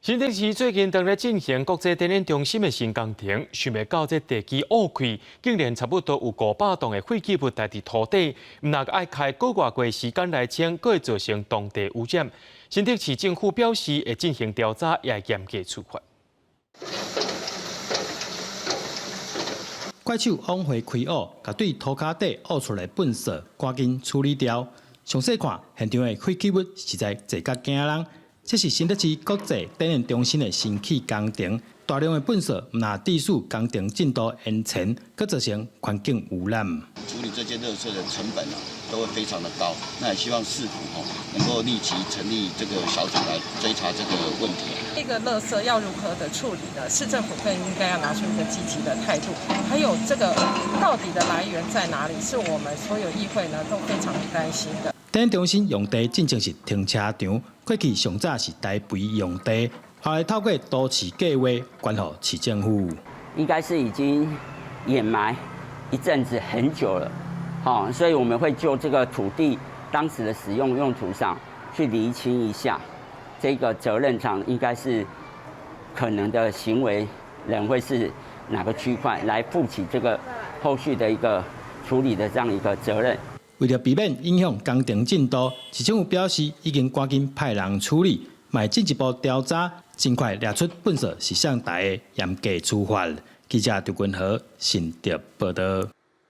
新竹市最近正咧進行國際展演中心的新工程，想袂到這地基挖開，竟然差不多有500噸的廢棄物待佇塗底，毋但愛開閣偌濟時間來清，閣會造成當地污染。新竹市政府表示會進行調查，也會嚴格處罰。怪手往回開挖，共對塗跤底挖出來糞埽，趕緊處理掉。詳細看，現場的廢棄物實在濟甲驚人。這是新竹市國際展演中心的新起工程，大量的糞埽毋但致使工程進度延遲，閣造成環境污染。處理這些垃圾的成本啊，都會非常的高。那也希望市府吼能夠立即成立這個小組來追查這個問題。這個垃圾要如何的處理呢？市政府更應該要拿出一個積極的態度。還有這個到底的來源在哪裡？是我們所有議會呢都非常擔心的。展覽中心用地進前是停車場，過去上早是栽培用地，後來透過都市計畫捐予市政府。應該是已經掩埋一陣子很久了，所以我們會就這個土地當時的使用用途上去釐清一下，這個責任上應該是可能的行為人會是哪個區塊來負起這個後續的一個處理的這樣一個責任。為著避免影響工程進度，市政府表示已經趕緊派人處理，嘛會進一步調查，盡快掠出糞埽是誰帶的，嚴格處罰。記者張君和新竹報導。